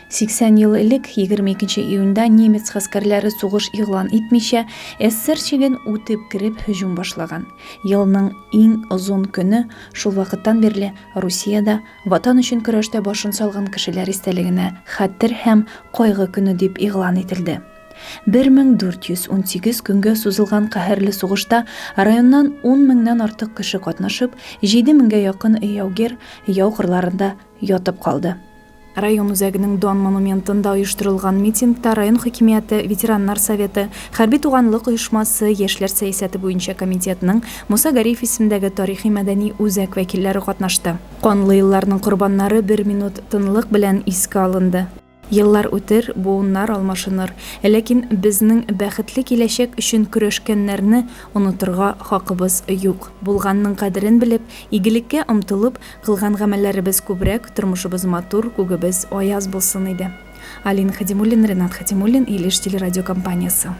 80 ел элек, 22 июньдә немец гаскәрләре сугыш игълан итмичә, СССР чиген үтеп кереп һөҗүм башлаган. Елның иң озын көне шул вакыттан бирле Русиядә Ватан өчен көрәштә башын салган кешеләр истәлегенә Хәтер һәм кайгы көне дип игълан ителде. 1418 көнгә сузылган каһәрле сугышта районнан 10 меңнән артык кеше катнашып, 7 меңгә якын яугир яу кырларында ятып калды. Район үзәгенең Дан монументында оештырылган митингта район хакимияте, ветераннар советы, хәрби туганлык оешмасы, яшьләр сәясәте буенча комитетның Муса Гариев исемендәге тарихи-мәдәни үзәк вәкилләре катнашты. Канлы елларның корбаннары бер минут тынлык белән искә алынды. Еллар үтер, буыннар алмашыныр, ләкин безнең бәхетле киләчәк өчен көрәшкәннәрне онытырга хакыбыз юк. Булганның кадерен белеп, игелеккә омтылып, кылган гамәлләребез күбрәк, тормышыбыз матур, күгебез аяз булсын иде. Алина Хадимуллина, Ренат Хадимуллин, Илеш телерадиокомпаниясе.